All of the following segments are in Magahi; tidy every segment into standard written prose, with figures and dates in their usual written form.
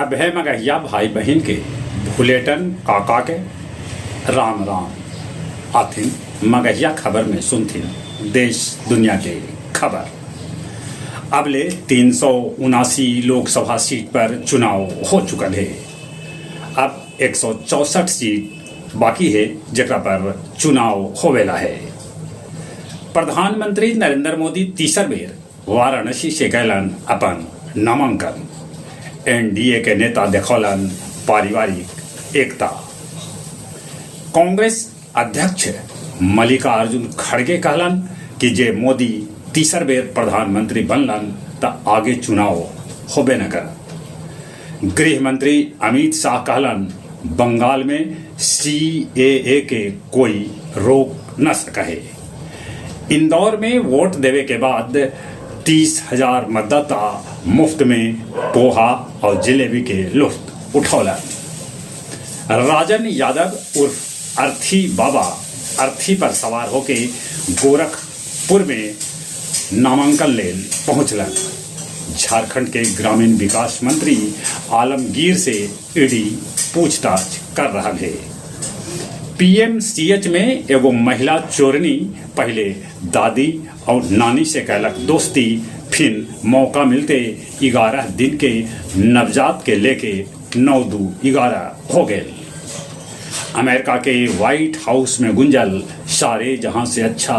सभे मगहिया भाई बहिन के भुलेटन काका के राम राम। आथिन मगहिया खबर में सुनथिन देश दुनिया के खबर। अब ले 379 लोकसभा सीट पर चुनाव हो चुकल हे। अब 164 सीट बाकी हे जेकरा पर चुनाव होवेला हे। प्रधानमंत्री नरेंद्र मोदी तीसर बेर वाराणसी से कैलन अपन नामांकन। एनडीए के नेता देखौलन पारिवारिक एकता। कांग्रेस अध्यक्ष मल्लिकार्जुन खड़गे कहलन कि जे मोदी तीसर बेर प्रधानमंत्री बनलन त आगे चुनाव होबे न करत। गृह मंत्री अमित शाह कहलन बंगाल में सीएए के कोई रोक न सकहे। इंदौर में वोट देवे के बाद 30,000 मतदाता मुफ्त में पोहा और जलेबी के लुत्फ उठौलन। राजन यादव उर्फ अर्थी बाबा अर्थी पर सवार होके गोरखपुर में नामांकन लेल पहुंचलन। झारखंड के ग्रामीण विकास मंत्री आलमगीर से ईडी पूछताछ कर रहा है। पीएमसीएच में एगो महिला चोरनी पहले दादी और नानी से कैलक दोस्ती, फिर मौका मिलते 11 दिन के नवजात के लेके 9-2-11 हो गए। अमेरिका के व्हाइट हाउस में गुंजल सारे जहां से अच्छा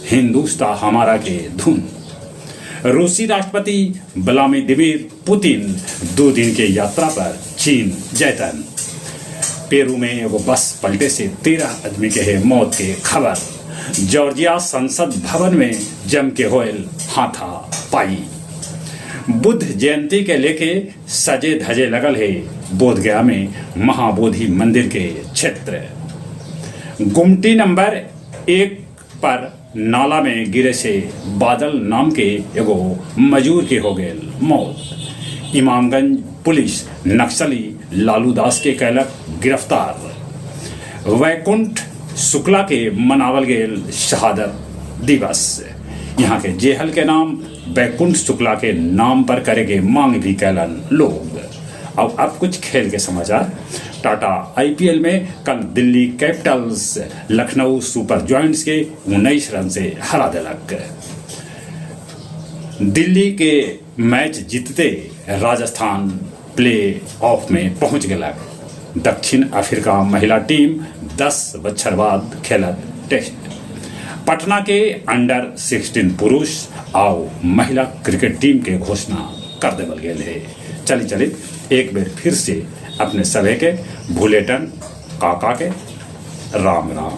हिंदुस्तान हमारा के धुन। रूसी राष्ट्रपति व्लादिमीर पुतिन 2 दिन के यात्रा पर चीन जैतन। पेरू में एगो बस पलटे से 13 आदमी के है मौत के खबर। जॉर्जिया संसद भवन में जम के होयल हाथा पाई। बुद्ध जयंती के लेके सजे धजे लगल है बोधगया में महाबोधि मंदिर के क्षेत्र। गुमटी नंबर 1 पर नाला में गिरे से बादल नाम के एगो मजूर के हो गए मौत। इमामगंज पुलिस नक्सली लालू दास के कैलक गिरफ्तार। वैकुंठ शुक्ला के मनावल गेल शहादत दिवस। यहाँ के जेहल के नाम वैकुंठ शुक्ला के नाम पर करे के मांग भी कैलन लोग। अब कुछ खेल के समाचार। टाटा आईपीएल में कल Delhi Capitals Lucknow super joints के 19 रन से हरा दिलक। दिल्ली के मैच जीतते राजस्थान प्ले ऑफ में पहुंच गलक। दक्षिण अफ्रीका महिला टीम 10 बच्छर बाद खेलत टेस्ट। पटना के अंडर 16 पुरुष और महिला क्रिकेट टीम के घोषणा कर देवल गेल है। चली चली एक बेर फिर से अपने सभे के भुलेटन काका के राम राम।